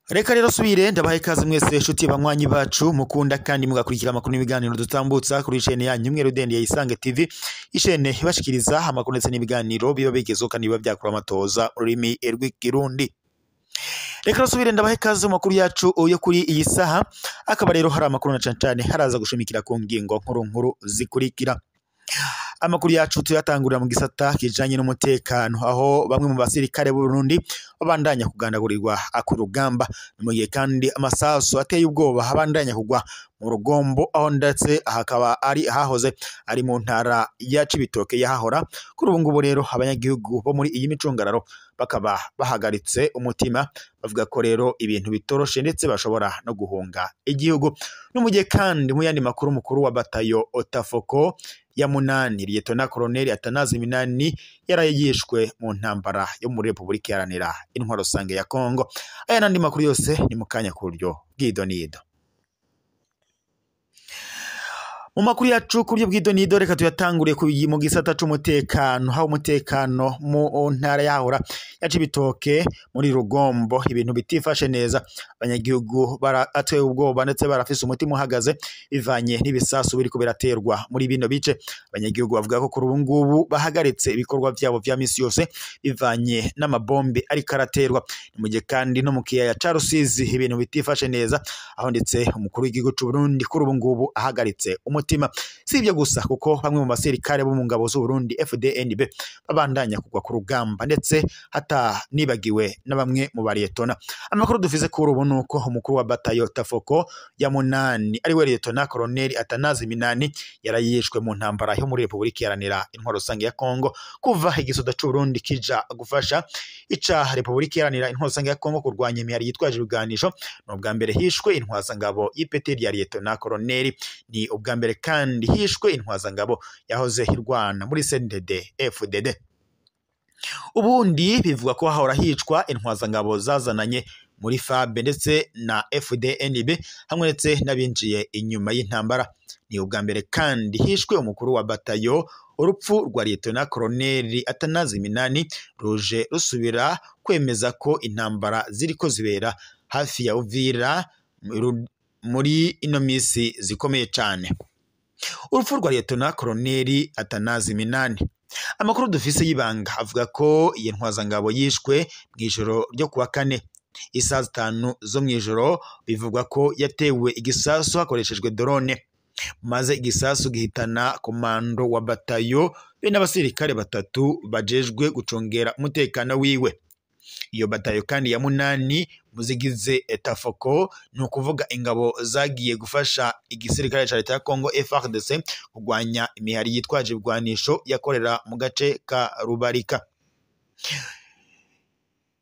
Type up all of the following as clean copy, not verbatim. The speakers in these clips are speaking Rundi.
Reka rero subire ndabaha ikaze mwese nshuti banywanyi bacu mukunda kandi mugakurikira amakuru n'ibiganiro dutambutsa kuri chaîne yanyu imwe rudende ya Isange TV, ishene ibashikiriza amakuru ndetse n'ibiganiro biba bigezweho kandi biba byakura amatoza ururimi rw'ikirundi. Reka rero subire ndabaha ikaze mu makuru yacu yo kuri iyi saha, akaba rero hari amakuru na cane cane haraza gushimikira ku ngingo nkuru nkuru zikurikira. Amakuru yacu tuyatangurira mu gisata kijanye n'umutekano, aho bamwe mu basirikare b'u Burundi babandanya kugandagurirwa ku rugamba. Ni mu gihe kandi amasasu ateye ubwoba abandanya kugwa mu Rugombo, aho ndetse hakaba ari hahoze ari mu ntara ya Cibitoke yahahora. Kuri ubu ngubu rero abanyagihugu bo muri iyi micungararo bakaba bahagaritse umutima, bavuga ko rero ibintu bitoroshe ndetse bashobora no guhunga igihugu. No mu gihe kandi mu yandi makuru, mukuru wa batayo Otafoko ya munani Liyetona Koloneli Atanazi Minani yaraye yishwe mu ntambara yo muri Repubulika Iharanira Intwaro Rusange ya Kongo. Aya n'andi makuru yose ni mu kanya ku buryo bw'idonido. Mu makuru yacu ku buryo bw'idonido reka tuyatangure mu gisata c'umutekano, aho umutekano mu ntara yahora ya Cibitoke muri Rugombo ibintu bitifashe neza. Abanyagihugu baratewe ubwoba ndetse barafise umutima uhagaze bivanye n'ibisasu biriko biraterwa muri bino bice. Abanyagihugu bavuga ko kuri ubu ngubu bahagaritse ibikorwa vyabo vya misi yose bivanye n'amabombe ariko araterwa. Ni mu gihe kandi no mu kiyaya ca Rusizi ibintu bitifashe neza, aho ndetse umukuru w'igihugu c'u Burundi kuri ubu ngubu ahagaritse umutima. Si ibyo gusa, kuko bamwe mu basirikare bo mu ngabo z'u Burundi FDNB babandanya kugwa ku rugamba ndetse hatanibagiwe na bamwe mu bariyetona. Amakuru dufise kuri ubu nuko umukuru wa batayo Tafoko ya munani ari we Liyetona Koloneli Atanazi Minani yarayishwe mu ntambara yo muri Repubulika Iharanira Intwaro Rusange ya Kongo. Kuva igisoda c'u Burundi kija gufasha ica Repubulika Iharanira Intwaro Rusange ya Kongo kurwanya imihari yitwaje ibiganisho, ni ubwa mbere hishwe intwazangabo y'ipeti rya Liyetona Koloneli. Ni ubwa mbere kandi hishwe intwazangabo yahoze irwana muri CNDD FDD. Ubundi bivugwa ko hahora hicwa intwazangabo zazananye muri FAB ndetse na FDNB hamwe ndetse n'abinjiye inyuma y'intambara. Ni ubwa mbere kandi hishwe umukuru wa batayo. Urupfu rwa Liyetona Koloneli Atanazi Minani ruje rusubira kwemeza ko intambara ziriko zibera hafi ya Uvira muri ino misi zikomeye cane. Urupfu rwa Liyetona Koloneli Atanazi Minani, amakuru dufise y'ibanga avuga ko iyi ntwazangabo yishwe mw'ijoro ryo kuwa kane isaha 5 zo mw'ijoro. Bivugwa ko yatewe igisasu hakoreshejwe drone, maze igisasu gihitana komando wa batayo be n'abasirikare batatu bajejwe gucungera umutekano wiwe. Iyo batayo kandi ya munani muzigize Etafoko, ni ukuvuga ingabo zagiye gufasha igisirikare ca leta ya Kongo FARDC kurwanya imihari yitwaje ibigwanisho yakorera mu gace ka Rubarika.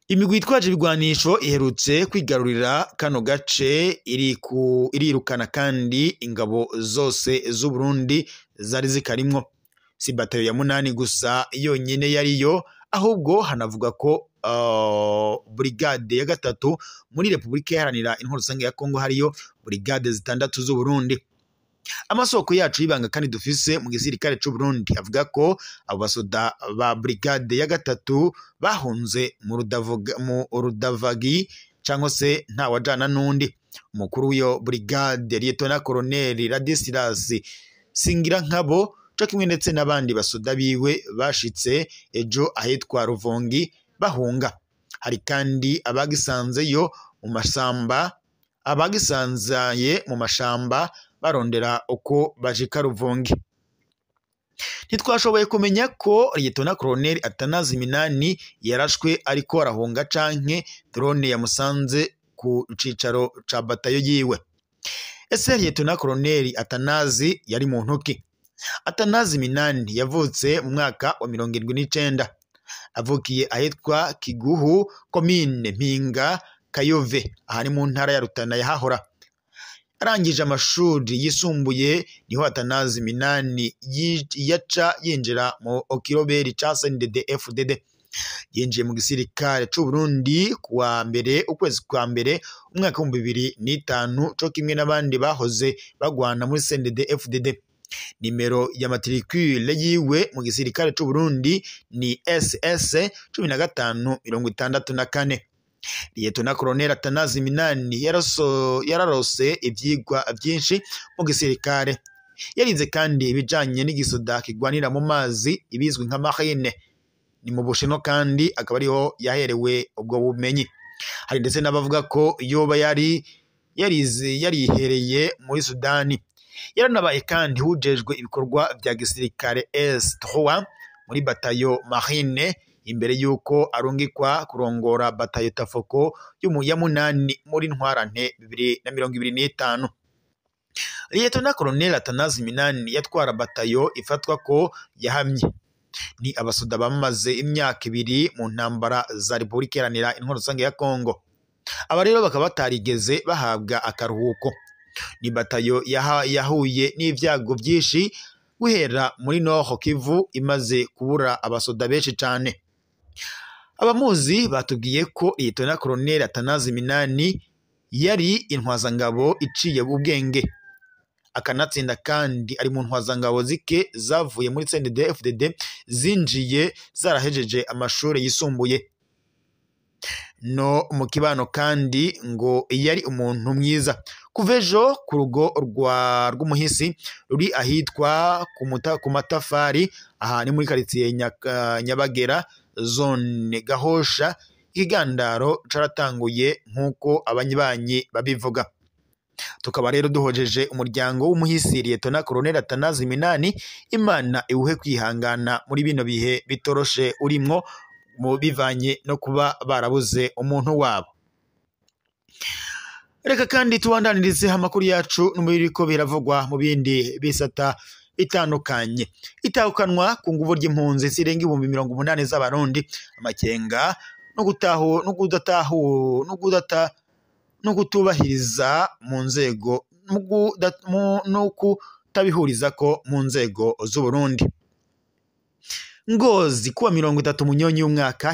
Imigwi yitwaje ibigwanisho iherutse kwigarurira kano gace irirukana kandi ingabo zose z'u Burundi zari zikarimwo. Si batayo ya munani gusa yonyine yariyo, ahubwo hanavuga ko brigade ya gatatu muri Repubulika Iharanira Intwaro Rusange ya Kongo hariyo brigade 6 z'u Burundi. Amasoko yacu y'ibanga kandi dufise mu gisirikare c'u Burundi avuga ko abo basoda ba brigade ya gatatu bahunze mu Rudavagi cyangwa se nta wajana n'undi. Umukuru w'iyo brigade Liyetona Koloneli Ladislas Singirankabo co kimwe ndetse n'abandi basoda biwe bashitse ejo ahitwa Ruvongi bahunga. Hari kandi abagisanzeyo mu masamba, abagisanzaye mu mashamba barondera uko bashika Ruvongi. Ntitwashoboye kumenya ko Liyetona Koloneli Atanazi Minani yarashwe ariko arahunga canke drone yamusanze ku cicaro ca batayo yiwe. Ese Liyetona Koloneli Atanazi yari muntu ki? Atanazi Minani yavutse mu mwaka wa 79, avukiye ahitwa Kiguhu, komine Mpinga Kayove, aha ni mu ntara ya Rutana yahahora. Arangije amashuri yisumbuye niho Atanazi Minani yaca yinjira mu kiroberi ca CNDD FDD. Yinjiye mu gisirikare c'u Burundi kuwa mbere ukwezi kwa mbere umwaka wa 2005 co kimwe n'abandi bahoze bagwana muri CNDD FDD. Nimero ya matricule yiwe mu gisirikare c'u Burundi ni SS 1564. Liyetona Colonel Atanazi Minani yararose ivyigwa vyinshi mu gisirikare. Yarize kandi ibijanye n'igisoda kigwanira mu mazi ibizwi nka marine. Ni mu Bushinwa kandi akaba ariho yaherewe ubwo bumenyi. Hari ndetse n'abavuga ko yoba yari yarize yarihereye muri Sudani. Yaranabaye kandi hujejwe ibikorwa vya gisirikare S3 muri batayo marine imbere yuko arungikwa kurongora batayo Tafoko ya munani muri Ntwarante 2025. Liyetona Colonel Atanazi Minani yatwara batayo ifatwa ko yahamye. Ni abasoda bamaze imyaka 2 mu ntambara za Repubulika Iharanira Intwaro Rusange ya Kongo. Aba rero bakaba batarigeze bahabwa akaruhuko. Ni batayo yahuye n'ivyago vyinshi guhera muri Nord Kivu imaze kubura abasoda benshi cane. Abamuzi batubwiye ko Liyetona Colonel Atanazi Minani yari intwazangabo iciye ubwenge, akanatsinda kandi ari mu ntwazangabo zike zavuye muri CNDD-FDD zinjiye zarahejeje amashuri yisumbuye. No mu kibano kandi ngo yari umuntu mwiza. Kuva ejo ku rugo rw'umuhisi ruri ahitwa ku matafari, aha ni muri quartier Nyabagera zone Gahosha, ikigandaro caratanguye nk'uko abanyibanyi babivuga. Tukaba rero duhojeje umuryango w'umuhisi Liyetona Colonel Atanazi Minani, Imana iwuhe kwihangana muri bino bihe bitoroshe urimwo mu bivanye no kuba barabuze umuntu wabo. Reka kandi tubandanirize amakuru yacu n'umubiriko biravugwa mu bindi bisata bitandukanye. Itahukanwa ku nguvu ry'impunzi zirenga 80,000 z'abarundi, amakenga no gutahu no kudatahu no kudata no kutubahiriza mu nzego no kutabihuriza ko mu nzego z'u Burundi. Ngozi kuwa 30 Munyonyi y'umwaka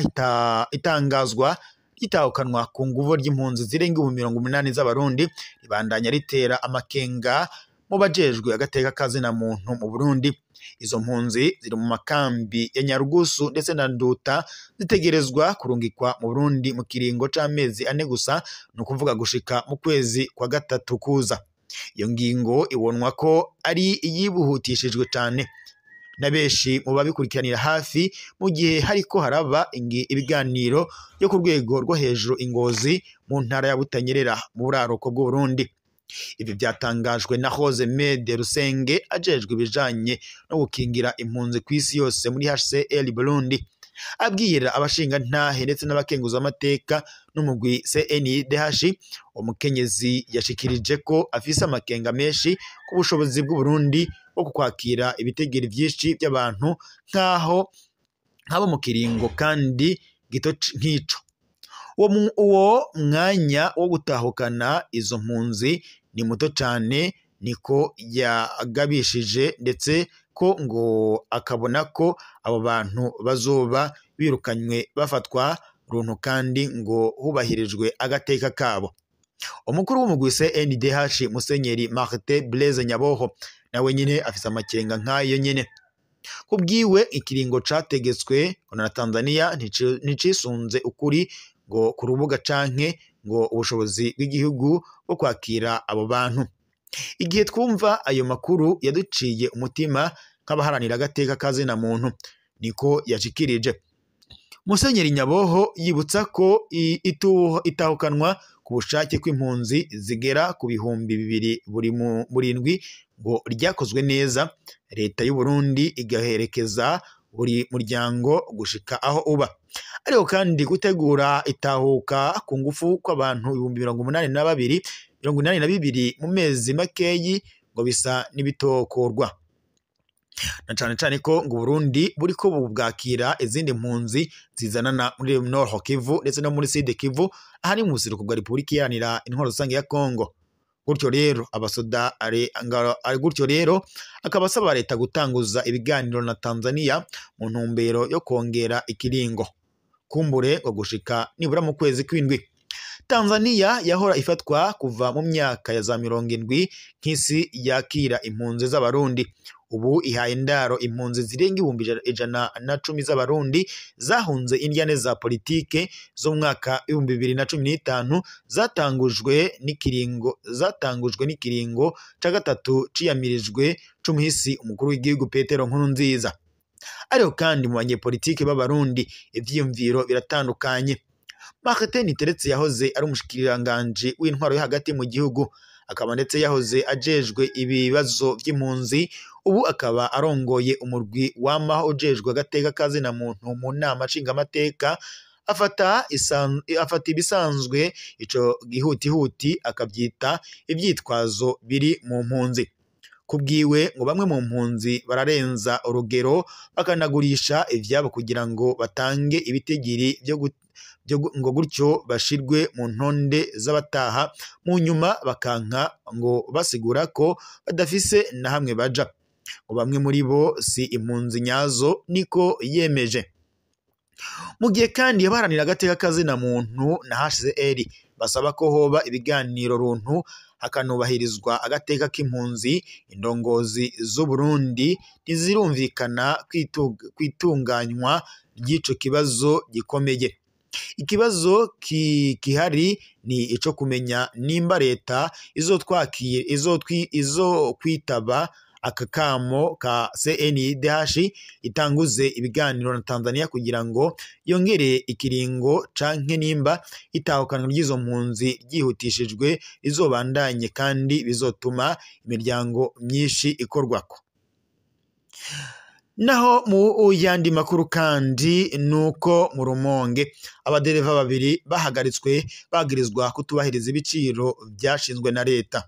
itangazwa itahukanwa ku nguvu ry'impunzi zirenga 80,000 z'abarundi ribandanya ritera amakenga mu bajejwe agateka kazina muntu mu Burundi. Izo mpunzi ziri mu makambi ya Nyarugusu ndetse na Nduta zitegerezwa kurungikwa mu Burundi mu kiringo c'amezi 4 gusa, no kuvuga gushika mu kwezi kwa 3 kuza. Iyo ngingo ibonwa ko ari iyibuhutishijwe cane na benshi mu babikurikiranira hafi, mu gihe hariko haraba ibiganiro yo ku rwego rwo hejuru Ingozi mu ntara ya Butanyerera mu buraruko bw'u Burundi. Ibi byatangajwe na Rose Mede Rusenge ajejwe ibijanye no gukingira impunzi kw'isi yose muri HCR Burundi, abwira abashinga ntahe ndetse n'abakenguza amateka n'umugwi CNDH. Umukenyezi yashikirije ko afise amakenga menshi ku bushobozi bw'u Burundi bwo kwakira ibitegeri vyinshi by'abantu nkaho nk'abo mu kiringo kandi gito nk'ico. Uwo mwanya wo gutahukana izo mpunzi ni muto cane, niko yagabishije, ndetse ko ngo akabona ko abo bantu bazoba birukanywe bafatwa runtu kandi ngo hubahirijwe agateka kabo. Umukuru w'umugwi CNDH Musenyeri Martin Blaise Nyaboho nawe nyine afise amakenga nk'ayo nyene. Kubwiwe ikiringo categetswe na Tanzania nticisunze ukuri ngo ku rubuga canke ngo ubushobozi bw'igihugu bwo kwakira abo bantu. Igihe twumva ayo makuru yaduciye umutima nk'abaharanira agateka kazina muntu, niko yashikirije. Musenyeri Nyaboho yibutsa ko itahukanwa ku bushake kw'impunzi zigera ku 2000 buri murindwi ngo ryakozwe neza, leta y'u Burundi igaherekeza buri muryango gushika aho uba. Ariko kandi gutegura itahuka ku ngufu kw'abantu 82,000 mu mezi makeyi ngo bisa n'ibitokorwa, na cane cane ko ngo Burundi buriko bubwakira izindi mpunzi zizanana muri Nord Kivu ndetse no muri Sud Kivu, ahari mu buseruko bwa Repubulika Iharanira Intwaro Rusange ya Kongo. Gutyo rero abasoda gutyo rero akaba asaba leta gutanguza ibiganiro na Tanzania mu ntumbero yo kongera ikiringo kumbure ngo gushika nibura mu kwezi kw'indwi. Tanzania yahora ifatwa kuva mu myaka ya za 70 nk'isi yakira impunzi z'abarundi, ubu ihaye indaro impunzi zirenga 110,000 z'abarundi zahunze indyane za politike zo mu mwaka 2015 zatangujwe n'ikiringo ca gatatu ciyamirijwe c'umuhisi umukuru w'igihugu Petero Nkurunziza. Ariko kandi mu banyepolitike b'abarundi ivyiyumviro biratandukanye. Martin Teretse yahoze ari umushikiranganje w'intwaro yo hagati mu gihugu, akaba ndetse yahoze ajejwe ibibazo vy'impunzi, ubu akaba arongoye umurwi wamaho ujejwe agateka kazina muntu mu nama nshingamateka. Afata ibisanzwe ico gihutihuti akavyita ivyitwazo biri mu mpunzi. Kubwiwe ngo bamwe mu mpunzi bararenza urugero bakanagurisha ivyabo kugira ngo batange ibitigiri byo ngo gutyo bashirwe mu ntonde z'abataha, mu nyuma bakanka ngo basigura ko badafise na hamwe baja. Ngo bamwe muri bo si impunzi nyazo, niko yemeje. Mu gihe kandi abaharanira agateka kazina muntu na HCR basaba ko hoba ibiganiro runtu hakanubahirizwa agateka k'impunzi, indongozi z'u Burundi ntizirumvikana kwitunganywa ry'ico kibazo gikomeye. Ikibazo kihari ni ico kumenya nimba leta izokwitaba akakamo ka CNDH itanguze ibiganiro na Tanzania kugira ngo yongere ikiringo canke nimba itahukanwa ry'izo mpunzi ryihutishijwe rizobandanye kandi bizotuma imiryango myinshi ikorwako. Naho mu yandi makuru kandi nuko mu Rumonge abadereva babiri bahagaritswe bagirizwa kutubahiriza ibiciro byashinzwe na leta.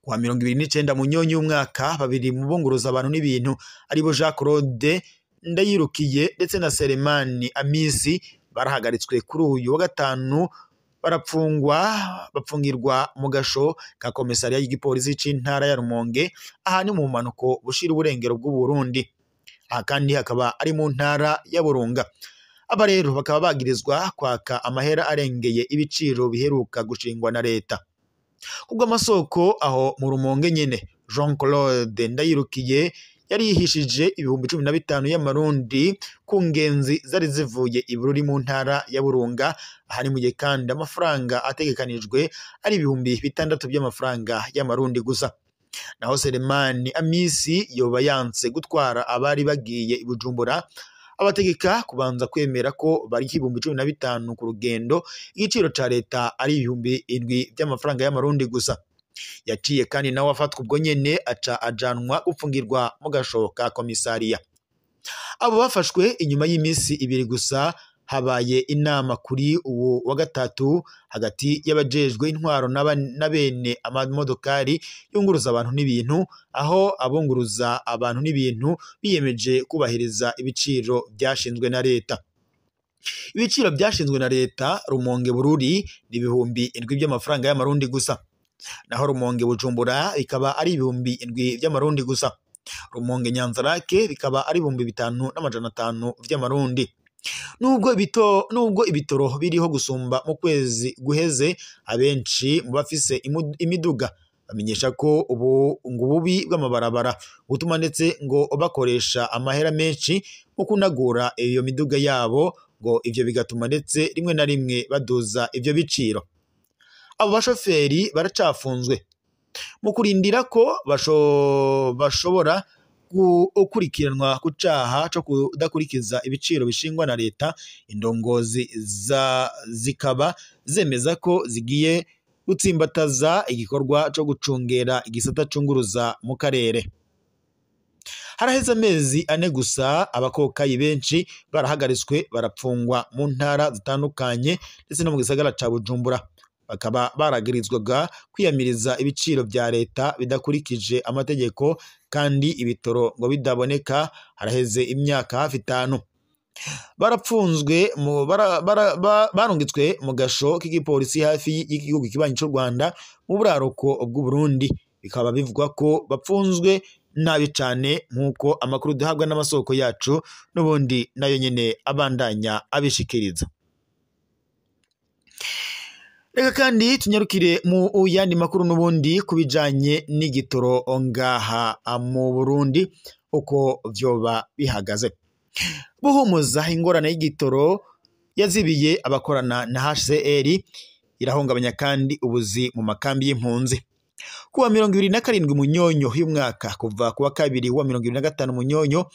Kuwa 29 Munyonyi umwaka, babiri mu bunguruza abantu n'ibintu aribo Jacques Claude Ndayirukiye ndetse na Selemani Amisi barahagaritswe kuri uyu wa gatanu, bapfungirwa mu gasho ka komisariya y'igipolisi c'intara ya Rumonge, aha ni mu mpanuko bushira uburengero bw'u Burundi. Aha kandi hakaba ari mu ntara ya Burunga. Aba rero bakaba bagirizwa kwaka amahera arengeye ibiciro biheruka gushingwa na leta. Kubwo amasoko aho mu Rumonge nyene, Jean Claude Ndayirukiye yari yihishije 15,000 y'amarundi ku ngenzi zari zivuye i Bururi mu ntara ya Burunga, aha ni mu gihe kandi amafaranga ategekanijwe ari 6,000 by'amafaranga y'amarundi gusa. Naho Selemani Amisi yoba yanse gutwara abari bagiye i Bujumbura, abategeka kubanza kwemera ko bari 15,000 ku rugendo, igiciro ca leta ari 7,000 by'amafaranga y'amarundi gusa. Yaciye kandi nawe afatwa ubwo nyene aca ajanwa gupfungirwa mu gasho ka komisariya. Abo bafashwe inyuma y'imisi ibiri gusa habaye inama kuri uwo wa gatatu hagati y'abajejwe intwaro na bene amamodokari yunguruza abantu n'ibintu, aho abunguruza abantu n'ibintu biyemeje kubahiriza ibiciro byashinzwe na leta. Ibiciro byashinzwe na leta Rumonge Bururi ni 7,000 by'amafaranga y'amarundi gusa, naho Rumonge Bujumbura bikaba ari 7,000 by'amarundi gusa, Rumonge Nyanzarake bikaba ari 5,500 by'amarundi. Nubwo ibitoro biriho gusumba mu kwezi guheze, abenshi mu bafise imiduga bamenyesha ko ubu ngo ububi bw'amabarabara butuma ndetse ngo bakoresha amahera menshi mu kunagura iyo miduga yabo, ngo ivyo bigatuma ndetse rimwe na rimwe baduza ivyo biciro. Abo bashoferi baracafunzwe mu kurindira ko bashobora gukurikiranwa ku caha co kudakurikiza ibiciro bishingwa na leta. Indongozi zikaba zemeza ko zigiye gutsimbataza igikorwa co gucungera igisata cunguruza mu karere. Haraheze amezi 4 gusa abakokayi benshi barahagaritswe barapfungwa mu ntara zitandukanye ndetse no mu gisagara ca Bujumbura, bakaba baragirizwaga kwiyamiriza ibiciro vya leta bidakurikije amategeko kandi ibitoro ngo bidaboneka. Haraheze imyaka hafi 5 barapfunzwe barungitswe mu gasho k'igipolisi hafi y'igihugu kibanyi c'u Rwanda mu buraruko bw'u Burundi, bikaba bivugwa ko bapfunzwe nabi cane nk'uko amakuru duhabwa n'amasoko yacu n'ubundi nayo nyene abandanya abishikiriza. Reka kandi tunyarukire mu yandi makuru n'ubundi kubijanye n'igitoro ngaha mu Burundi uko vyoba bihagaze. Buhumuza ingorane y'igitoro yazibiye abakorana na HCR irahungabanya kandi ubuzi mu makambi y'impunzi. Kuwa 27 Munyonyo y'umwaka kuva kuwa kabiri wa 25 Munyonyo,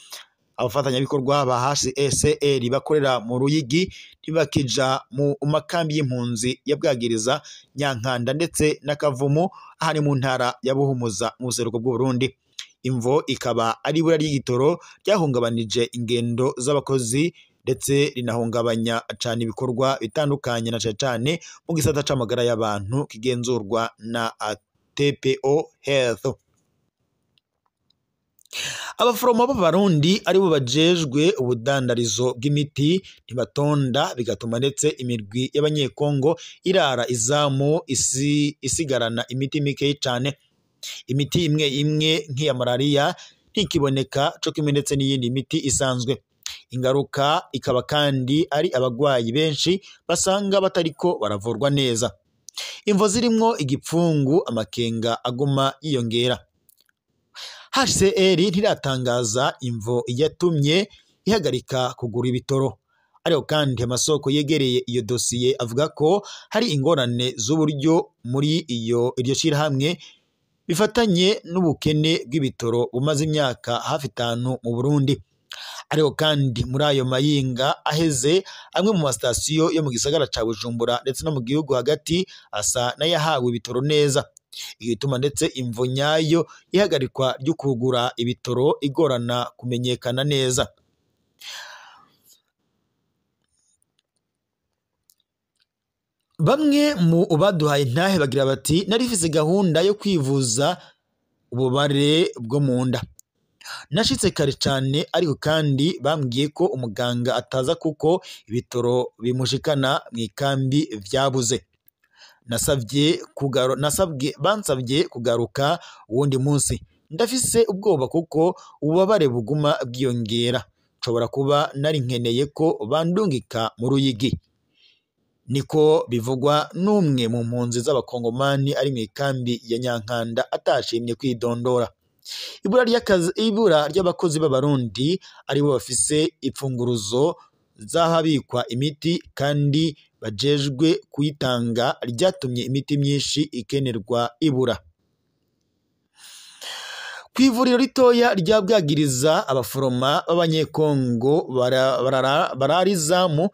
abafatanyabikorwa ba HCR bakorera mu Ruyigi ntibakija mu makambi y'impunzi ya Bwagiriza, Nyankanda ndetse na Kavumu ahari mu ntara ya Buhumuza mu buseruko bw'u Burundi. Imvo ikaba ari ibura ry'igitoro ryahungabanije ingendo z'abakozi ndetse rinahungabanya cyane ibikorwa bitandukanye na cyane mu gisata c'amagara y'abantu kigenzurwa na TPO Health. Abaforoma b'Abarundi aribo bajejwe ubudandarizo bw'imiti ntibatonda, bigatuma ndetse imirwi y'Abanyekongo irara izamu isigarana imiti mike cyane. Imiti imwe imwe nk'iya malaria ntikiboneka co kimwe ndetse n'iyindi miti isanzwe. Ingaruka ikaba kandi ari abagwayi benshi basanga batariko baravurwa neza. Imvo zirimwo igipfungu, amakenga aguma yiyongera. HCR ntiratangaza imvo yatumye ihagarika kugura ibitoro. Ariko kandi amasoko yegereye iyo dosiye avuga ko hari ingorane z'uburyo muri iyo iryo shirahamwe bifatanye n'ubukene bw'ibitoro bumaze imyaka hafi 5 mu Burundi. Ariko kandi muri ayo mayinga aheze amwe mu masitasiyo yo mu gisagara ca Bujumbura ndetse no mu gihugu hagati asa n'ayahawe ibitoro neza. Igituma ndetse imvo nyayo ihagarikwa ryo kugura ibitoro igorana kumenyekana neza. Bamwe mu baduhaye intahe bagira bati narifise gahunda yo kwivuza ububare bwo mu nda. Nashitse kare cyane, ariko kandi bambwiye ko umuganga ataza kuko ibitoro bimushikana mu ikambi vyabuze. Bansabye kugaruka uwundi munsi. Ndafise ubwoba kuko ububabare buguma bwiyongera. Nshobora kuba nari nkeneye ko bandungika mu Ruyigi. Niko bivugwa n'umwe mu mpunzi z'abakongomani ari mu ikambi ya Nyankanda atashimye kwidondora. Ibura ry'abakozi b'Abarundi aribo bafise ipfunguruzo z'ahabikwa imiti kandi bajejwe kuyitanga ryatumye imiti myinshi ikenerwa ibura. Ku ivuriro ritoya rya Bwagiriza abaforoma b'Abanyekongo bararizamu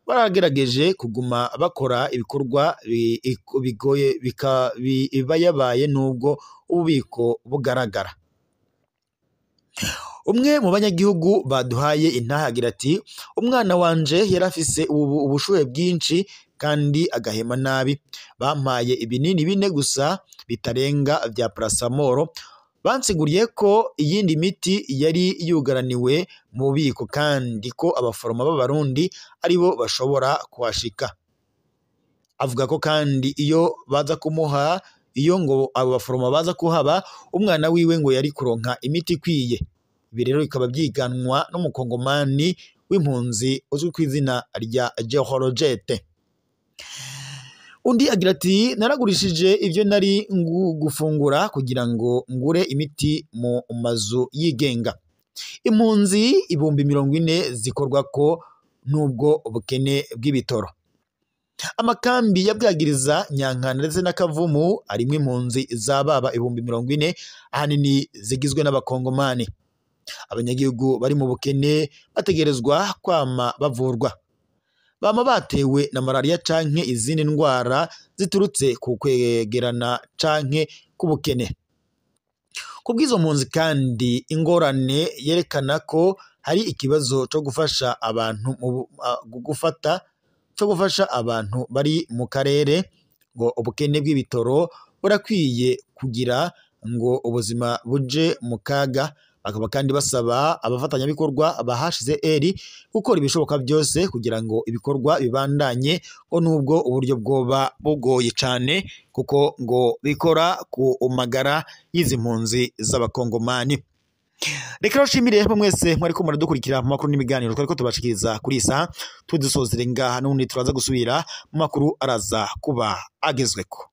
baragerageje kuguma bakora ibikorwa bigoye bibayabaye nubwo ububiko bugaragara. Umwe mu banyagihugu baduhaye intahe agira ati umwana wanje yarafise ubushuhe bwinshi kandi agahema nabi. Bampaye ibinini 4 gusa bitarenga vya paracetamol. Bansiguriye ko iyindi miti yari yugaraniwe mu bubiko kandi ko abaforoma b'Abarundi aribo bashobora kuhashika. Avuga ko kandi iyo baza kumuha, iyo ngo abo baforoma baza kuhaba, umwana wiwe ngo yari kuronka imiti ikwiye. Ibi rero bikaba byiganwa n'umukongomani w'impunzi uzwi ku izina rya Georgette. Undi agira ati naragurishije ivyo nari gufungura kugira ngo ngure imiti mu mazu yigenga. Impunzi 40,000 zikorwa ko nubwo ubukene bw'ibitoro. Amakambi ya Bwagiriza, Nyankanda ndetse na Kavumu arimwe impunzi zababa 40,000 ahanini zigizwe n'abakongomani. Abanyagihugu bari mu bukene bategerezwa kwama bavurwa. Bama batewe na malaria canke izindi ndwara ziturutse ku kwegerana canke kubukene. Kubwizo mpunzi kandi ingorane yerekana ko hari ikibazo cyo gufasha abantu cyo gufasha abantu bari mu karere ngo ubukene bw'ibitoro burakwiye kugira ngo ubuzima buje mu kaga. Bakaba kandi basaba abafatanyabikorwa ba HCR gukora ibishoboka byose kugira ngo ibikorwa bibandanye, ngo nubwo uburyo bwoba bugoye cyane kuko ngo bikora ku magara y'izi mpunzi z'abakongomani. Reka rero nshimire mwese mwariko muradukurikira mu makuru n'ibiganiro twariko tubashikiriza kuri iyi saha. Tudusozere ngaha, n'ubundi turaza gusubira mu makuru araza kuba agezweko.